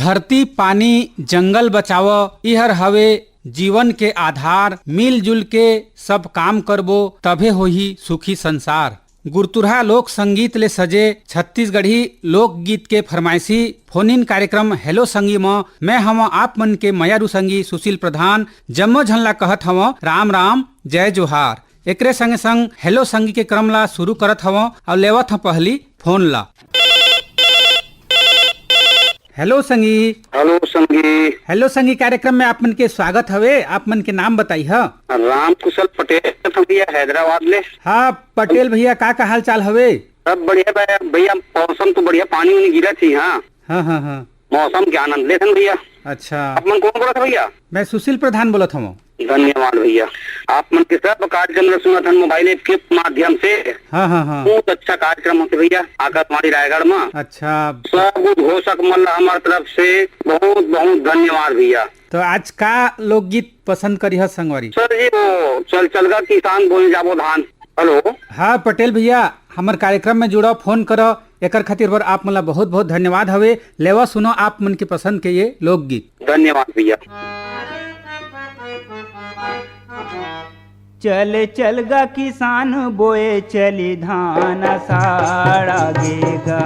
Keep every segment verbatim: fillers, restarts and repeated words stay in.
धरती, पानी, जंगल बचावो, इहर हवे जीवन के आधार। मिलजुल के सब काम करबो, तभे होही सुखी संसार। गुरतुरहा लोक संगीत ले सजे छत्तीसगढ़ी लोकगीत के फरमाइशी फोन इन कार्यक्रम हेलो संगी म मैं हवं आप मन के मयारू संगी सुशील प्रधान। जम्मो झन ला कहत हवं राम राम, जय जोहार। एकरे संगे संग हेलो संगी के क्रम ला शुरू करत हवं अउ लेवत हवं पहली फोन ला। हेलो संगी। हेलो संगी। हेलो संगी कार्यक्रम में आप मन के स्वागत हवे। आप मन के नाम बताई ह। राम कुशल पटेल हवं भैया, हैदराबाद ले। हाँ पटेल भैया, का का हाल चाल हवे? सब बढ़िया बा भैया, मौसम तो बढ़िया, पानी उनी गिरत ही। हाँ। हाँ, हाँ, हाँ। मौसम के आनंद लेथन भैया। अच्छा। आप मन कौन बोलत हव भैया? मैं सुशील प्रधान बोलत हवं। धन्यवाद भैया। आप मन के सब कार्यक्रम ल सुनत हन मोबाइल ऐप के माध्यम से। हाँ, हाँ, हाँ। बहुत अच्छा कार्यक्रम होथे भैया, आकाशवाणी रायगढ़ म। अच्छा। सब उद्घोषक मन ला हमार तरफ से बहुत बहुत धन्यवाद भैया। तो आज का लोकगीत पसंद करिह संगवारी? सर जी, वो चल चल गा किसान बोए जाबो धान। हेलो। हाँ पटेल भैया, हमर कार्यक्रम में जुड़ो, फोन करो, एकर खातिर बर आप मन ला बहुत बहुत धन्यवाद हवे। लेवा सुनो आप मन के पसंद के ये लोकगीत। धन्यवाद भैया। चल चल गा किसान बोए चली धान, आषाढ़ आगे गा।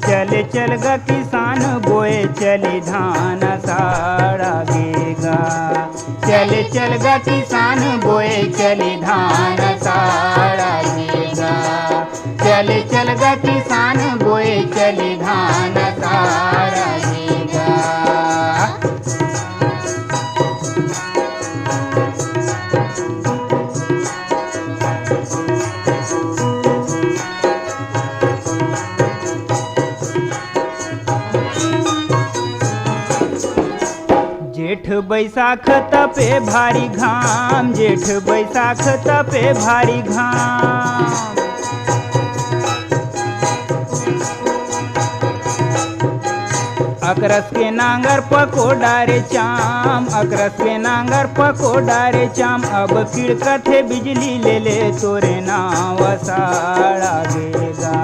चल चल गा किसान बोए चली धान, आषाढ़ आगे गा। चल चल गा किसान बोए चली धान, आषाढ़ आगे गा। चल चल गा किसान बोए चली धान, आषाढ़ आगे गा। जेठ बैसाख तपे भारी घाम, जेठ बैसाख तपे भारी घाम। अकरस के नांगर पको डारे चाम, अकरस के नांगर पको डारे चाम। अब किड़कथे बिजली ले ले तोरे नाव, आषाढ़ आगे गा।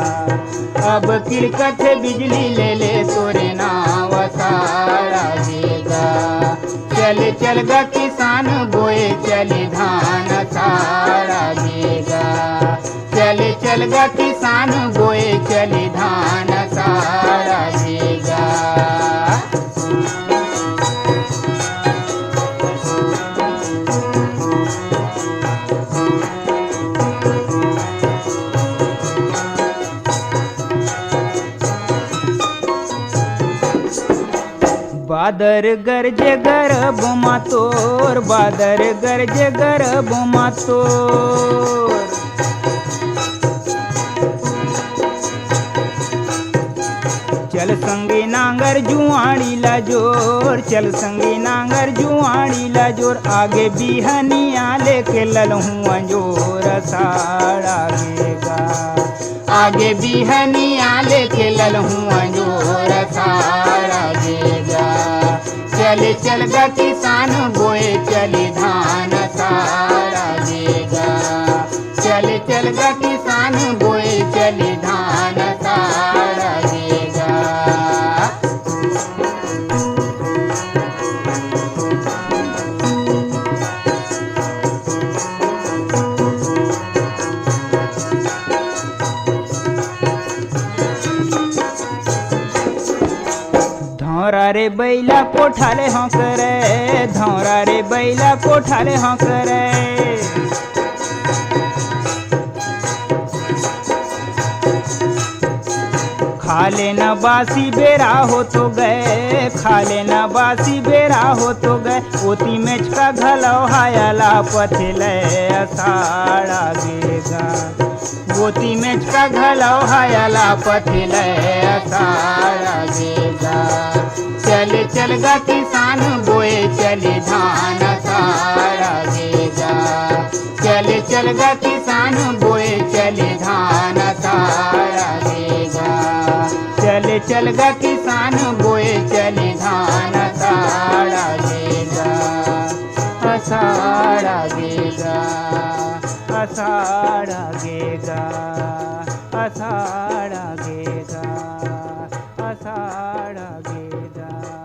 अब किड़कथे बिजली ले ले तोरे नाव, आषाढ़ आगे गा। चल चल गा किसान बोए चली धान, आषाढ़ आगे गा। चल चल गा किसान बोए चली धान, आषाढ़ आगे गा। बादर गरजे गरब मा तोर, बादर गरजे गरब मा तोर। चल संगी नांगर जुआड़ी ला जोर, चल संगी नांगर जुआड़ी ला जोर। आगे बिहनिया लेके ललहूँ अंजोर, आषाढ़ आगे गा। आगे बिहनिया लेके ललहूँ अंजोर, आषाढ़ आगे गा। चल चल गा किसान बोए चली धान, आषाढ़ आगे गा। चल चल गा किसान बोए चली धान, आषाढ़ आगे गा। धौरा रे बैला कोठा ले हौंक रे, धौरा रे बैला कोठा ले हौंक रे। खा लेना बासी बेरा हो तो गए, खा लेना बासी बेरा हो तो गए। ओती मेचका घलौ हायला पथिले, आषाढ़ आगे गा। ओती मेचका घलौ हायला पथिले, आषाढ़ आगे गा। चल चल गा किसान बोए चली धान, आषाढ़ आगे गा। चल चल गा किसान बोए चली धान, आषाढ़ आगे गा। चल चल गा किसान बोए चली धान, आषाढ़ आगे गा। आषाढ़ आगे गा, आषाढ़ आगे गा, आषाढ़ आगे गा, आषाढ़ आगे गा।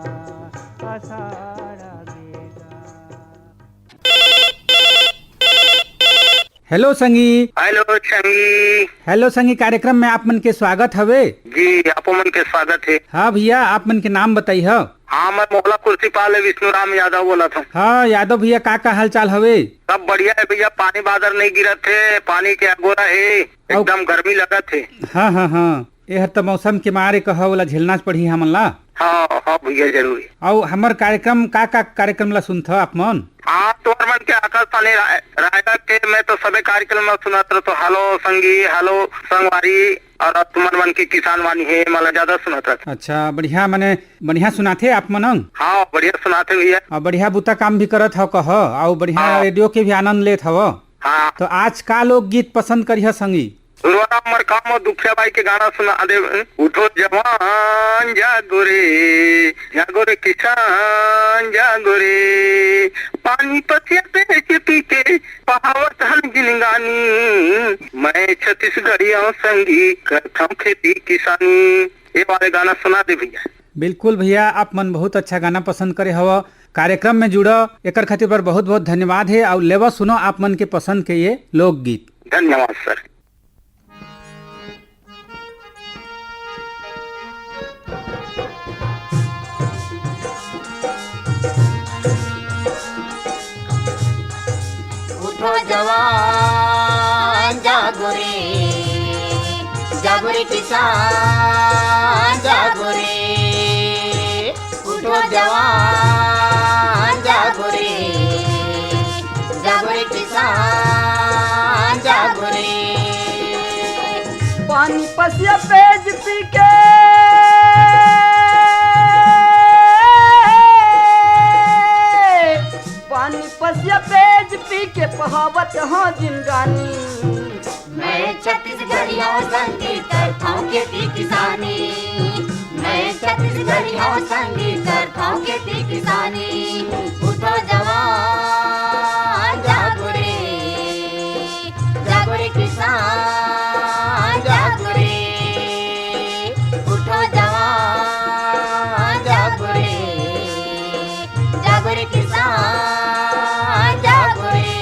हेलो संगी। हेलो संगी। हेलो संगी, कार्यक्रम में आप मन के स्वागत हवे। जी, आपो मन के स्वागत हे। हाँ भैया, आप मन के नाम बताई ह। हाँ, मैं मोहला कुर्सीपाल ले विष्णुराम यादव बोलत हूँ। हाँ यादव भैया, का का हाल चाल हवे? सब बढ़िया है भैया, पानी बादर नहीं गिरत हे, पानी के अगोरा हे, अउ एकदम गर्मी लगत हे। हाँ हाँ हाँ, एहर त मौसम के मारे कह, ओला झेलना च पड़ही हमन ला। हाँ हाँ भैया, जरूरी। अउ हमर कार्यक्रम, का का कार्यक्रम ला सुनथव आप मन? हाँ, तोर मन के आकाशवाणी राय-, रायगढ़ के मैं तो सबे कार्यक्रम में सुनत रहतो, हेलो संगी, हेलो संगवारी, और अब तुमन मन के किसान वाणी हे, मला ज्यादा सुनत रहत। अच्छा, बढ़िया, माने बढ़िया सुनाथे आप मन अंग? हाँ, बढ़िया सुनाथे भैया। अउ बढ़िया बुता काम भी करत हव कह, अउ बढ़िया हाँ। रेडियो के भी आनंद लेत हव। हाँ। तो आज का लोकगीत पसंद करिह संगी? सुरवारा हमर काम और दुखिया बाई के गाना सुना दे। उठो जवान जागो रे, जागो रे किसान जागो रे, पानी पसिया पेट पी के पहावत हन जिनगानी, मैं छत्तीसगढ़िया संगी करथौं खेती किसानी। ये वाले गाना सुना दे भैया। बिल्कुल भैया, आप मन बहुत अच्छा गाना पसंद करे हव, कार्यक्रम में जुड़ो, एकर खातिर बर बहुत बहुत धन्यवाद हे। अउ लेवा सुनो आप मन के पसंद के ये लोकगीत। धन्यवाद सर। उठो जवान जागो रे, जागो रे किसान जागो रे। उठो जवान जागो रे, जागो रे किसान जागो रे। पानी पसिया पेज पी के, पानी पसिया पेज पी के पहावत हौं जिनगानी। मैं छत्तीसगढ़िया संगी करथौं खेती किसानी, मैं छत्तीसगढ़िया संगी करथौं खेती किसानी। उठो जवान जागो रे, जागो रे किसान जागो रे। उठो जवान जागो रे, जागो रे किसान जागो रे।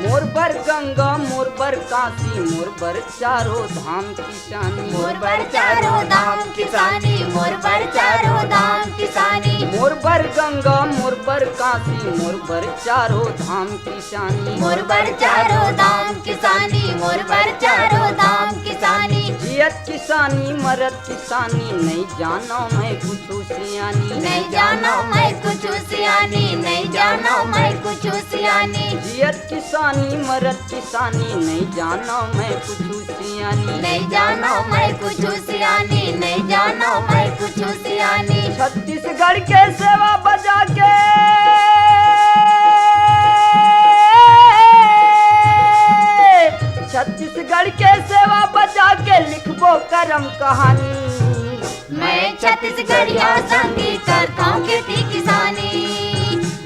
मोर बर गंगा, मोर बर काशी, मोर बर चारों धाम किसानी। मोर बर चारों धाम किसानी, मोर बर चारों धाम किसानी। मोर बर गंगा, मोर बर काशी, मोर बर चारों धाम किसानी। मोर बर चारों धाम किसानी, मोर बर चारों धाम किसानी। जियत किसानी, मरत किसानी, नहीं जानो मैं कुछ सियानी। नहीं जानो मैं कुछ सियानी, नहीं जानो मैं कुछ सियानी। जियत किसानी, मरत किसानी, नहीं जानो मैं कुछ सियानी। नहीं जानो मैं कुछ सियानी, नहीं जानो मैं कुछ सियानी। छत्तीसगढ़ के सेवा बजा के, छत्तीसगढ़ के सेवा बजा के लिखबो करम कहानी। मैं छत्तीसगढ़िया संगी करथौं खेती किसानी,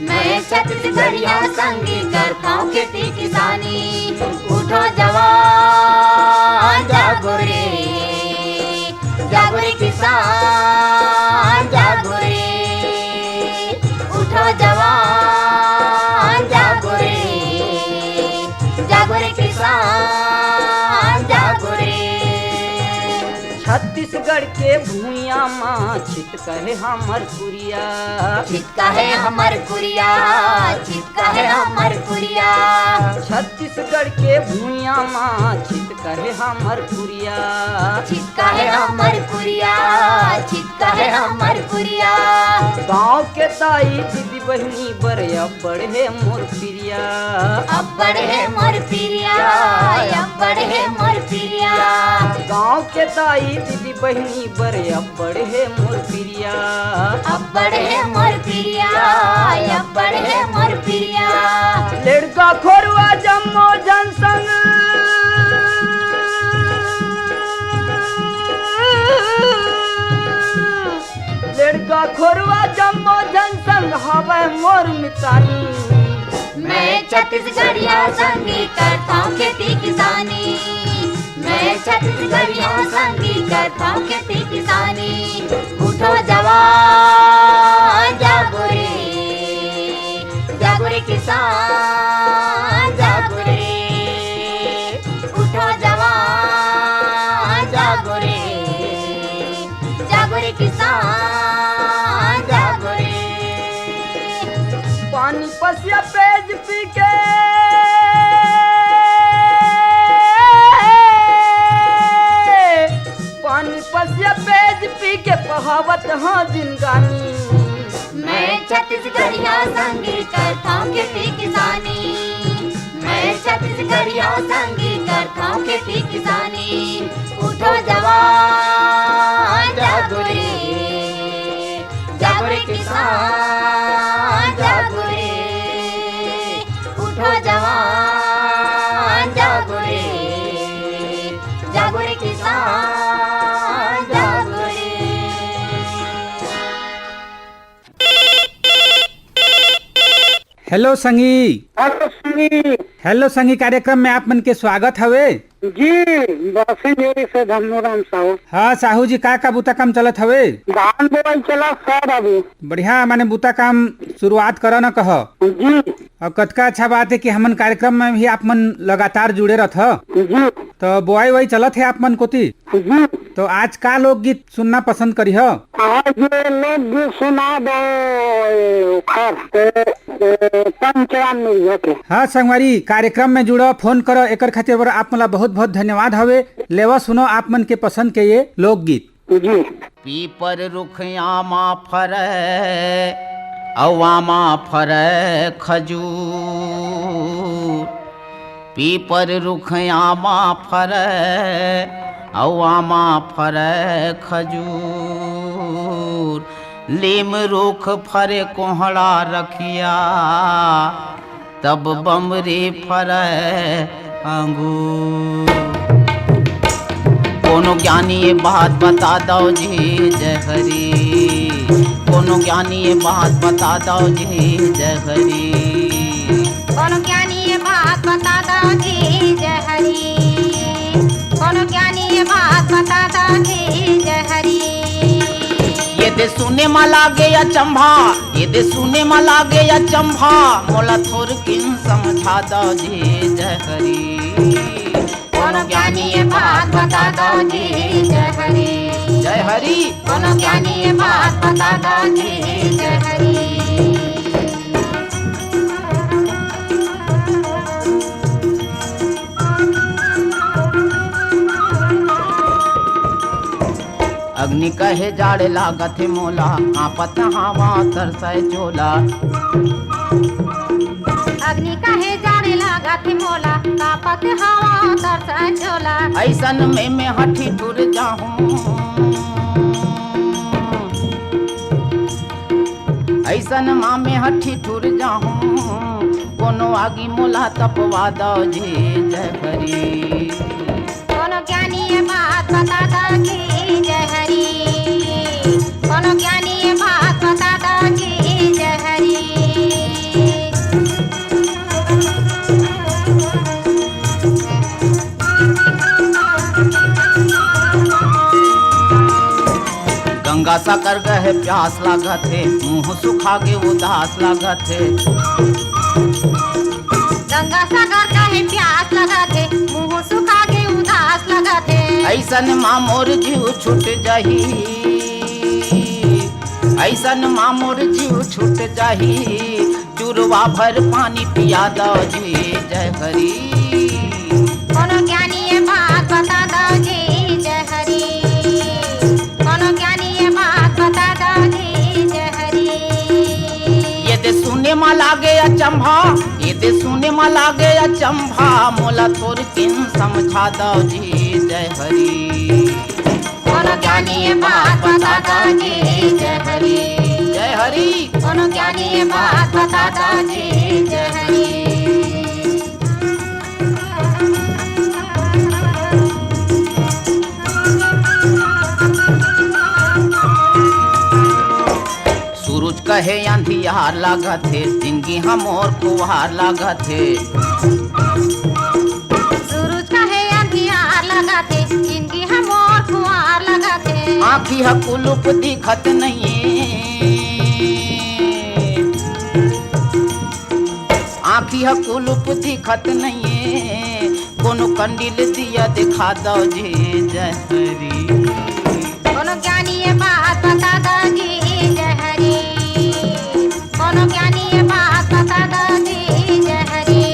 मैं छत्तीसगढ़िया संगी करथौं खेती किसानी। उठो जवान जागो रे, जागो रे किसान जागो रे। उठो जवान जागो रे, जागो रे किसान जागो रे। छत्तीसगढ़ के भुइयां मा छित कहे हमर कुरिया। छित कहे हमर कुरिया, छित कहे हमर कुरिया। छत्तीसगढ़ के भुइयां मा छित कहे हमर कुरिया। छित कहे हमर कुरिया, छित कहे हमर कुरिया। गाँव के दाई दीदी बहिनी बर अब्बड़ हे मोर पिरिया। अब्बड़ हे मोर पिरिया, अब्बड़ हे मोर पिरिया। गाँव के दाई दीदी बहिनी बर अब्बड़ हे मोर पिरिया। अब्बड़ हे मोर पिरिया, अब्बड़ हे मोर पिरिया। लेड़का खोरवा जम्मो झन संग, लेड़का खोरवा जम्मो झन संग हवय मोर मितानी। मैं छत्तीसगढ़िया संगी करथौं खेती किसानी, मैं छत्तीसगढ़िया संगी करथौं खेती किसानी। उठो जवान जागो रे, जागो रे किसान जागो रे। करिया संगी करथौं खेती किसानी। उठो जवान जागो रे, जागो रे किसान जागो रे। उठो जवान जागो रे, जागो रे किसान जागो रे। हेलो संगी। हेलो संगी। हेलो संगी, कार्यक्रम में आप मन के स्वागत हवे। जी, बासिंगेरी से धर्मराम साहू। हाँ साहू जी, का का बुता काम चलत हवे? धान बोआई चलत सर अभी। बढ़िया, माने बुता काम शुरुआत करो न कह। जी। और कतका अच्छा बात है कि हमन कार्यक्रम में भी आप मन लगातार जुड़े रहत ह। जी। तो बोआई वोआई चलत है आप मन कोती? जी। तो आज का लोकगीत सुनना पसंद करिह? आज ये लोकगीत सुना दो, ए, ओखर, ए, ए, पंचराम मिर्जा के। हाँ संगवारी, कार्यक्रम में जुड़ो, फोन करो, एकर खातिर बर आप मन ला बहुत बहुत धन्यवाद हवे। लेवा सुनो आप मन के पसंद के ये लोकगीत। जी। पीपर रुख आमा फरे, अउ आमा फरे खजूर। पीपर रुख आमा फरे, अउ आमा फरे खजूर। लीम रुख फरे कोहड़ा रखिया, तब बमरी फरे अंगूर। कोनो ज्ञानी ये बात बता दो जी, जय हरी। कोनो ज्ञानी ये बात बता दो जी, जय हरी। कोनो ज्ञानी ये बात बता दो जी, जय हरी। कोनो ज्ञानी ये बात बता दो जी, जय हरी। ये दे सुने मा लागे अचंभा, ये दे सुने मा लागे अचंभा, मोला थोरकिन समझा दो जी, जय हरी। कोनो ज्ञानी ये बात बता दो जी, जय हरी। जय हरी। कोनो ज्ञानी ये बात बता दो जी, जय हरी। अग्नि कहे जाड़े लागत हे मोला, कांपत हवा तरसय चोला। अग्नि कहे जाड़े लागत हे मोला, कांपत हवा तरसय चोला। अइसन में मैं ह ठिठुर जाहूं, अइसन मा मैं ह ठिठुर जाहूं, कोनो आगी मोला तपवा दो जी, जय हरी। कोनो ज्ञानी ये बात बता दो जी, जय हरी। कोनो ज्ञानी ये बात बता दो जी, जय हरी। गंगा सागर कहे प्यास लागत हे, मुंह सुखा के उदास लागत हे। गंगा सागर कहे प्यास लागत हे, मुंह सुखा के उदास लागत हे। अइसन मा मोर जीव छूट जाही, अइसन मा मोर जीव छूट जाही। चुरवा भर पानी पिया दो जी, जय हरी। कोनो ज्ञानी ये बात बता दो जी, जय हरी। कोनो ज्ञानी ये बात बता दो जी, जय हरी। ये दे सुने मा लागे अचंभा, ये दे सुने मा लागे अचंभा, मोला थोरकिन समझा दो जी, जय हरी। कोनो ज्ञानी ये बात बता दो जी, जय हरी। जय हरी। कोनो ज्ञानी ये बात बता दो जी, जय हरी। सूरज कहे अंधियार लागत हे, जिनगी ह मोर खुवार लागत हे। सूरज कहे अंधियार लागत हे, जिनगी ह मोर खुवार लागत हे। आँखी ह कुलुप दिखत नइये, आँखी ह कुलुप दिखत नइये, कोनो कंडील दिया देखा दो जी, जय हरी। कोनो ज्ञानी ये बात बता दो जी, जय हरी। कोनो ज्ञानी ये बात बता दो जी, जय हरी।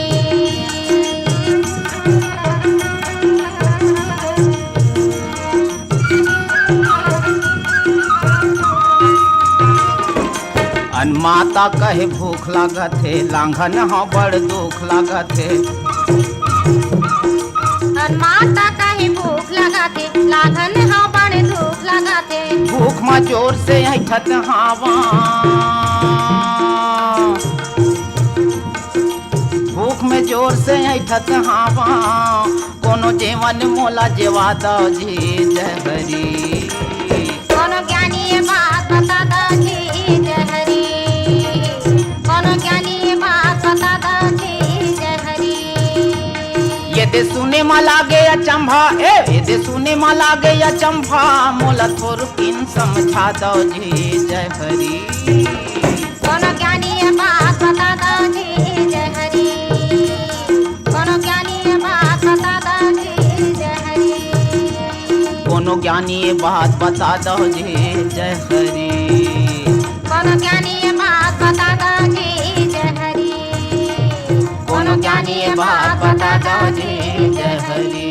अन माता कहे भूख लागत हे, लांघन ह बड़ दुख लागत हे। अन माता कहीं भूख लगाथे, लाधन हा बड़े दुख लगाथे। भूख म जोर से ऐठत हावा, भूख में जोर से ऐठत हावा, कोनो जेवन मोला जेवा दव जी जय हरी। कोनो ज्ञानी ये बात बता दव जी जय हरी, कोनो ज्ञानी ये बात बता दव जी जय हरी। ये दे सुने मा लागे अचंभा, ए, ये दे सुने मा लागे अचंभा, मोला थोरकिन समझा दव जी जय हरी। कोनो ज्ञानी ये बात बता दव जी जय हरी, कोनो ज्ञानी ये बात बता दव जी जय हरी। कोनो ज्ञानी ये बात बता दव जी जय हरी। कोनो ज्ञानी ये बात बता दव जी जय हरी। कोनो ज्ञानी ये बात बता दव जी जय हरी।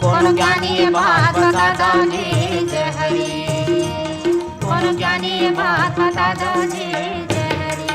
कोनो ज्ञानी ये बात बता दव जी जय हरी। कोनो ज्ञानी ये बात बता दव जी जय हरी।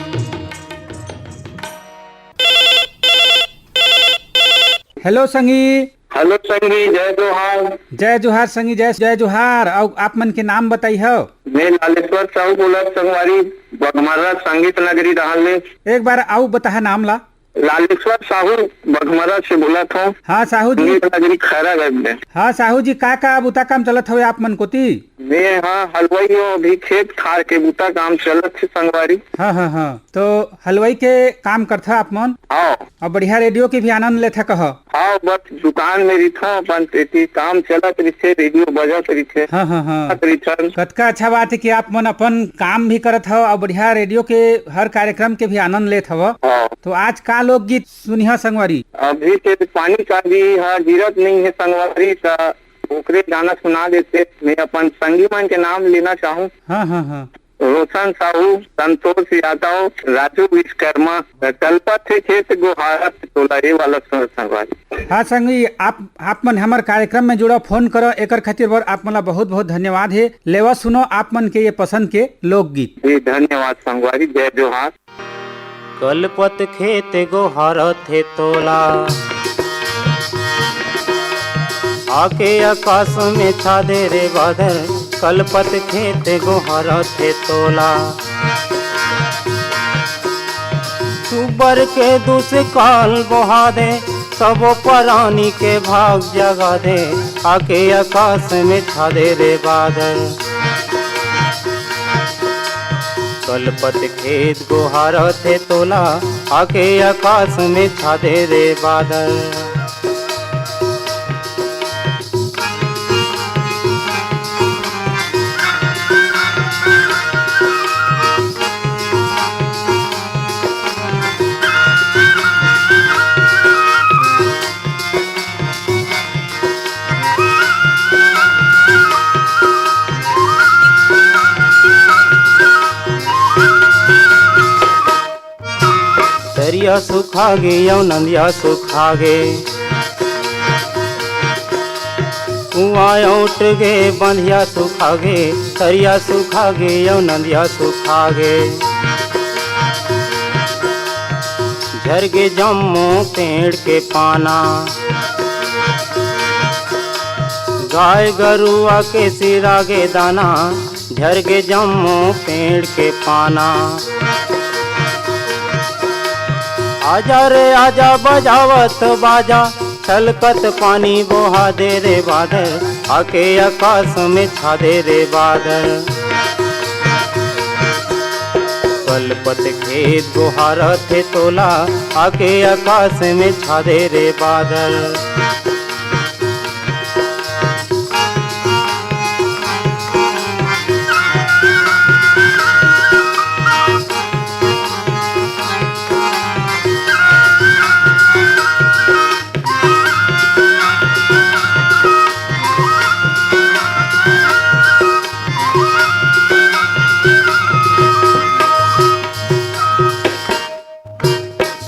हेलो संगी। हेलो संगी, जय जोहार। जय जोहार संगी, जय, जय जोहार। अउ आप मन के नाम बताई हो? मैं लालेश्वर साहू बोलत संगवारी, बघमर्रा संगीत नगरी डहार ले। एक बार अउ बताहा नाम ला। लालेश्वर साहू, बघमर्रा से बोलत हंव। हाँ साहू जी। संगीत नगरी खैरागढ़ ले। हाँ साहू जी, का का बुता काम चलत हवे आप मन कोती? मैं हाँ हलवाई हंव, अभी खेत खार के बुता काम चलत हे संगवारी। हाँ, हाँ, हाँ। तो हलवाई के काम करथा आप मन? हाँ। अउ बढ़िया रेडियो के भी आनंद लेथा कह? हाँ, बस दुकान में रहिथंव, अपन एती काम चलत रहिथे, रेडियो बजत रहिथे। हाँ, हाँ, हाँ। बजत रहिथन। कतका अच्छा बात हे कि आप मन अपन काम भी करत हव अउ बढ़िया रेडियो के हर कार्यक्रम के भी आनंद लेत हव। हाँ। तो आज का लोकगीत सुनिहा संगवारी? अभी के पानी कांजी हा गिरत नइ हे संगवारी, त ओकरे गाना सुना देते। मैं अपन संगी मन के नाम लेना चाहूँ। हाँ, हाँ, हाँ। रोशन साहू, संतोष यादव, राजू विश्वकर्मा, कलपत हे खेत गोहारत तोला, ये वाला सुन संगवारी। हाँ संगी, आप, आप मन हमर कार्यक्रम में जुड़व, फोन करव, एकर खातिर बर आप मन ला बहुत बहुत धन्यवाद हे। लेवा सुनो आप मन के ये पसंद के लोकगीत। जी धन्यवाद संगवारी, जय जोहार। कलपत खेत गोहारत हे तोला, आके आकाश में छा दे रे बादर। कलपत खेत गोहारत हे तोला, सुबर के दुष्काल बोहा दे, सबो परानी के भाग जगा दे, आके आकाश में छा दे रे बादर। कलपत खेत गोहारत हे तोला, आके आकाश में छा दे रे बादर। तरिया सुखा गे अउ नंदिया सुखा गे, कुआं अउट गे, बंधिया सुखा गे, तरिया सुखा गे अउ नंदिया सुखा गे। झर गे जम्मो पेड़ के पाना, गाय गरुआ के सिरा गे दाना, झर गे जम्मो पेड़ के पाना। आजा रे आजा बजावत बाजा, छलकत पानी बोहा दे रे बादर, आके आकाश में छा दे रे बादर। कलपत खेत गोहारत हे तोला, आके आकाश में छा दे रे बादर।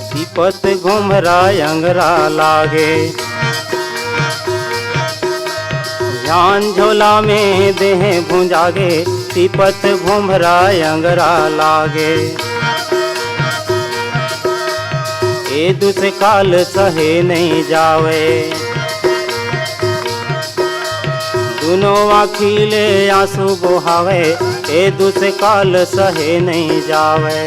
सिपत घुमरा अंगरा लागे, ध्यान झोला में देह भुंजागे। सिपत घुमरा अंगरा लागे, ए दुष्काल सहे नइ जावय। दुनों आँखी ले आँसू बोहावय, ए दुष्काल सहे नइ जावय।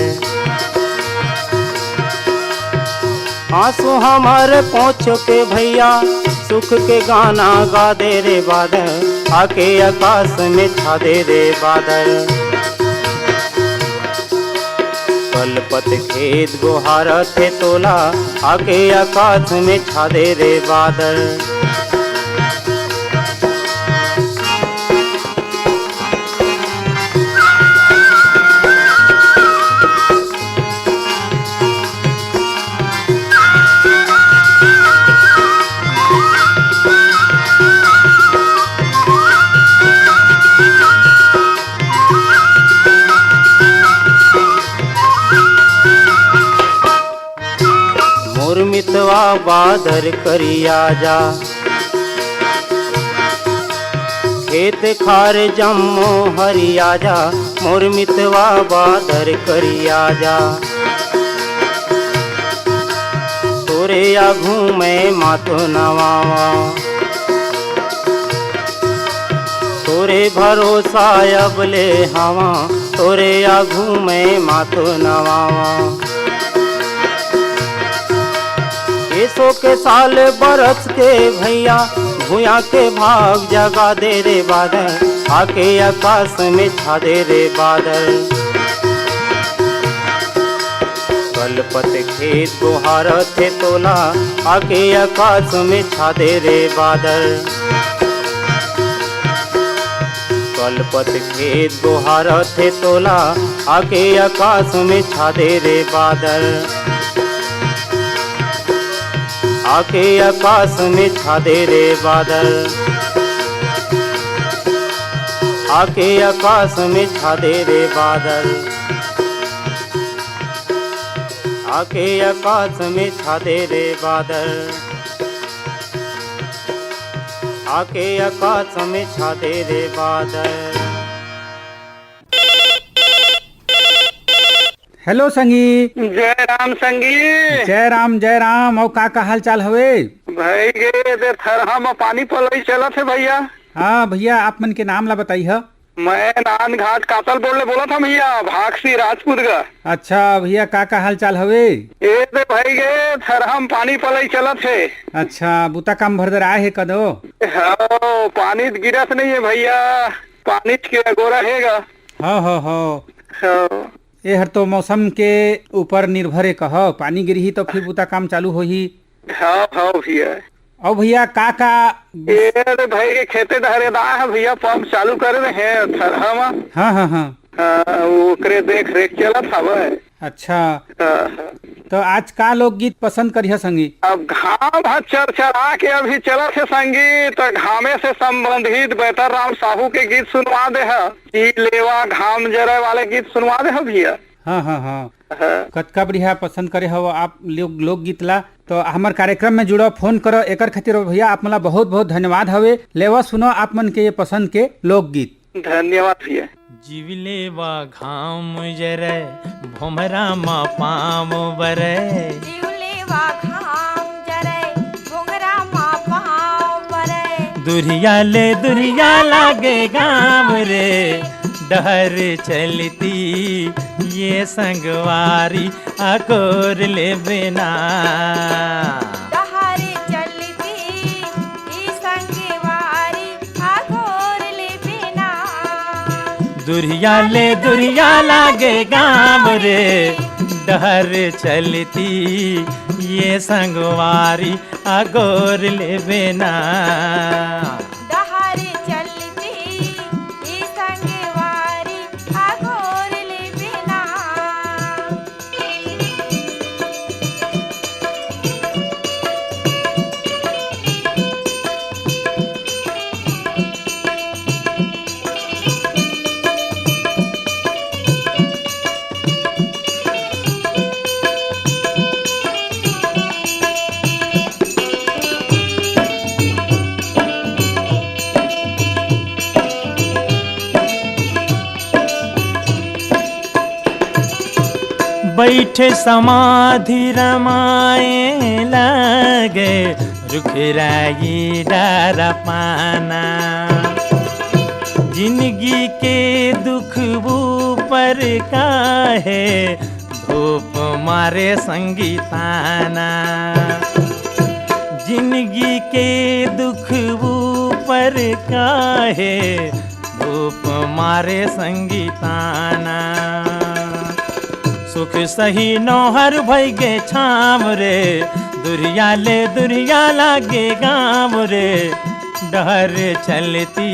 आँसू हमर पोंछ के भैया, सुख के गाना गा दे रे बादर, आके आकाश में छा दे रे बादर। कलपत खेत गोहारत हे तोला, आके आकाश में छा दे रे बादर। मोर मितवा बादर करिया जा, खेत खार जम्मो हरिया जा, मोर मितवा बादर करिया जा। तोरे आघू मैं माथो नवावा, तोरे भरोसा अब ले हवा, तोरे आघू मैं माथो नवावा। एसो के साल बरस के भैया, भुया के भाग जगा दे रे बादर, आके आकाश में छा दे रे बादर। कलपत खेत गोहारत हे तोला, आके आकाश में छा दे रे बादर। कलपत खेत गोहारत हे तोला, आके आकाश में छा दे रे बादर। आके आकाश में छा दे रे बादर, आके आकाश में छा दे रे बादर, आके आकाश में छा दे रे बादर, आके आकाश में छा दे रे बादर। हेलो संगी। जय राम संगी। जय राम, जय राम। अउ का, का हाल चाल हवे? भई गे, ए दे थरहा म पानी पलई चलत हे भैया। हाँ भैया, आप मन के नाम ला बताई ह। मैं नांदघाट कातल बोल ले बोलत हंव भैया, भागसी राजपूत गा। अच्छा भैया, का, का हाल चाल हवे? ए दे भई गे, थरहा म पानी पलई चलत हे। अच्छा, बुता काम भर दे राय हे कदो? हव, पानी त गिरत नइ हे भैया, पानी के अगोरा हे गा। हव, हव, हव। हव। ए हर तो मौसम के ऊपर निर्भर हे, कहो पानी गिरही तो फिर बुता काम चालू होही। हव, हव भैया। अउ भैया का का? ए रे भई गे, खेते डहर एदा हे भैया, पंप चालू करे रहे थरहा म। हाँ, हाँ, हाँ। हाँ, ओकरे देख रेख चलत हवय। अच्छा। हाँ, हाँ। तो आज का लोकगीत पसंद करिहा संगी? अब घाम ह चरचरा के अभी चलत हे संगी, त घामे से संबंधित बैतर राम साहू के गीत सुनवा दे ह। जी लेवा घाम जरय वाले गीत सुनवा दे ह भैया। हाँ, हाँ, हाँ। हाँ। कतका बढ़िया पसंद करे हव आप लोग, लोकगीत ला। तो हमर कार्यक्रम में जुड़ो, फोन करो, एकर खातिर भैया आप मन ला बहुत बहुत धन्यवाद हवे। लेवा सुनो आप मन के ये पसंद के लोकगीत। धन्यवाद भैया। जीव लेवा घाम जरय, भोमरा म पाँव बरय। जीव लेवा घाम जरय, भोमरा म पाँव बरय। दुरिहा ले दुरिहा लागे गाँव रे, डहर चलती ये संगवारी अगोर लेबे ना। डहर चलती ई संगवारी अगोर लेबे ना। दुरिहा ले दुरिहा लागे गाँव रे, डहर चलती ये संगवारी अगोर लेबे ना। डहर चलती ई संगवारी अगोर लेबे ना। बैठे समाधि रमाए लागे, रुख राई डारा पाना। जिंदगी के दुख ऊपर काहे, धूप मारे संगी ताना। जिंदगी के दुख ऊपर काहे, धूप मारे संगी ताना। सुख सही नोहर भई गे छाम रे, दुरिया ले दुरिया लागे गाम रे। डहर चलती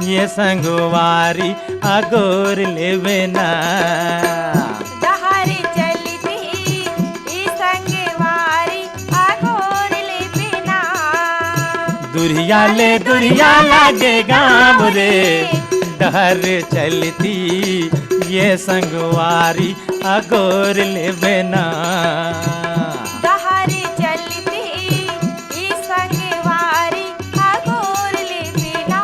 ये संगवारी, अगोर लेबे ना। डहर चलती ई संगवारी, अगोर लेबे ना। दुरिया ले दुरिया लागे गाम रे, डहर चलती ये संगवारी, अगोर लेबे ना। डहर चलती ई संगवारी, अगोर लेबे ना।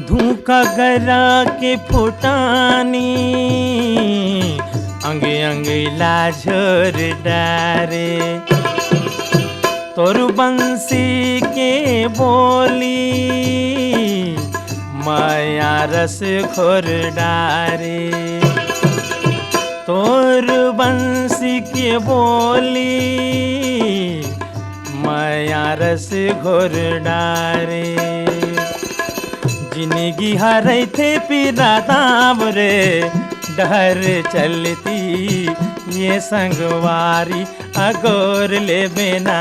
धूका गरा के फुटानी, अंग अंग ला झोर डारे। तोर बंसी के बोली, मया रस घोर डारे। तोर बंसी के बोली, मया रस घोर डारे। जिंदगी हरैथे पीरा दाम रे, डहर चलती ये संगवारी, अगोर लेबे ना।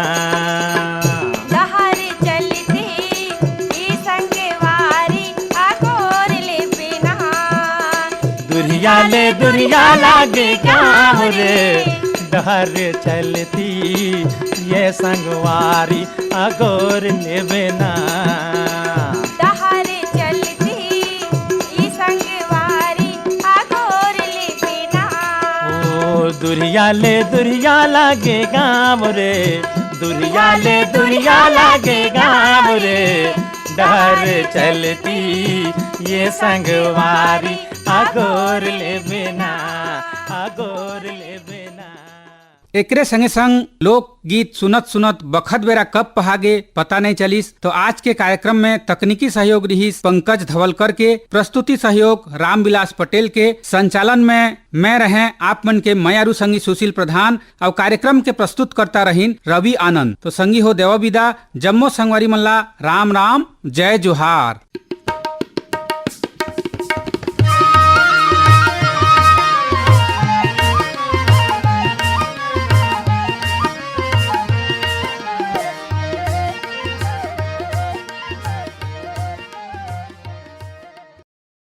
डहर चलती ई संगवारी, अगोर लेबे ना। दुरिया ले दुरिया लागे गाम रे, डहर चलती ये संगवारी, अगोर लेबे ना। डहर चलती ई संगवारी, अगोर लेबे ना। ओ दुरिया ले दुरिया लागे गाम रे, दुरिया ले दुरिया लागे गाम रे। डहर चलती ये संगवारी, अगोर लेबे ना, अगोर लेबे ना। एकरे संगे संग लोकगीत सुनत सुनत बखत बेरा कब पहागे पता नहीं चलिस। तो आज के कार्यक्रम में तकनीकी सहयोग रिहिस पंकज धवलकर के, प्रस्तुति सहयोग रामविलास पटेल के, संचालन में मैं रहें आप मन के मयारू संगी सुशील प्रधान, अउ कार्यक्रम के प्रस्तुतकर्ता रहिन रवि आनंद। तो संगी हो, देवा विदा, जम्मो संगवारी मन ला राम राम, जय जोहार।